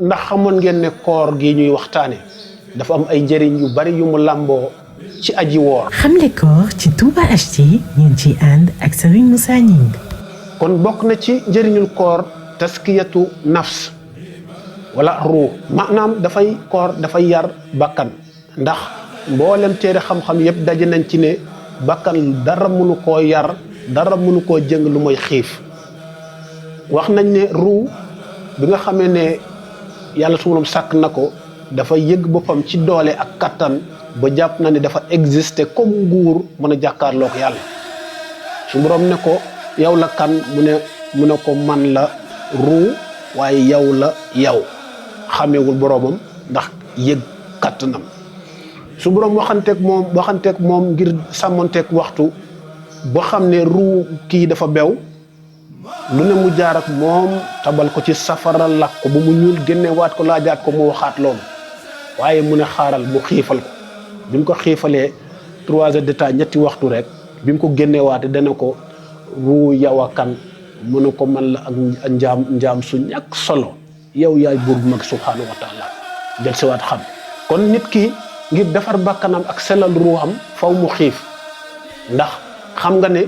ndax xamoon ngeen ne koor gi ñuy waxtaane dafa am ay njëriñ yu bari yu mu làmboo ci aji woor. xamle koor ci Touba HD ngeen ci ànd ak Serigne Moussa Gningue. kon bokk na ci njëriñul koor taskiyatu nafs wala ruu maanaam koor dafay yar bakkan ndax mboolem téere xam-xam yëpp daje nañ ci ne bakkan dara mënu koo yar dara mënu koo jëng lu mooy xiif wax nañ ne ruu bi nga xamee ne yàlla su borom sàkk na ko dafa yëg boppam ci doole ak kattan ba jàpp na ne dafa exister comme nguur mën a jàkkaarloo ko yàlla su borom ne ko yow la kan mu ne ko man la ruu waaye yow la yow xamewul boromam ndax yëg kattanam su borom waxanteeg moom ngir sàmmonteeg waxtu boo xam ne ruu kii dafa bew lu ne mu jaar ak moom tabal ko ci safara lakk ko ba mu ñuul génnewaat ko laajaat ko mu waxaat loolu waaye mu ne xaaral mu xiifal ko bi mu ko xiifalee 3 heures de temps ñetti waxtu rek bi mu ko génnewaate dana ko ruu yow a kan mu ne ko man la ak njaam su ñàkk solo yow yaay buur bu mag subhaanahu wa taala del siwaat xam kon nit ki ngir defar bakkanam ak sellal ruuxam faw mu xiif ndax xam nga ne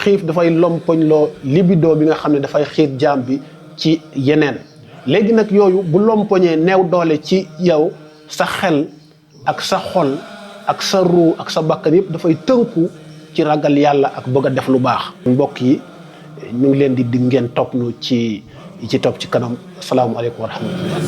xiif dafay lompoñ loo libido bi nga xam ne dafay xiir jaam bi ci yeneen léegi nag yooyu bu lompoñee neew doole ci yow sa xel ak sa xol ak sa ruu ak sa bakkan yëpp dafay tënku ci ragal yàlla ak bëgg a def lu baax. mbokk yi ñu ngi leen di dig ngeen topp nu ci topp ci kanam asalaamaaleykum wa rahmatullah.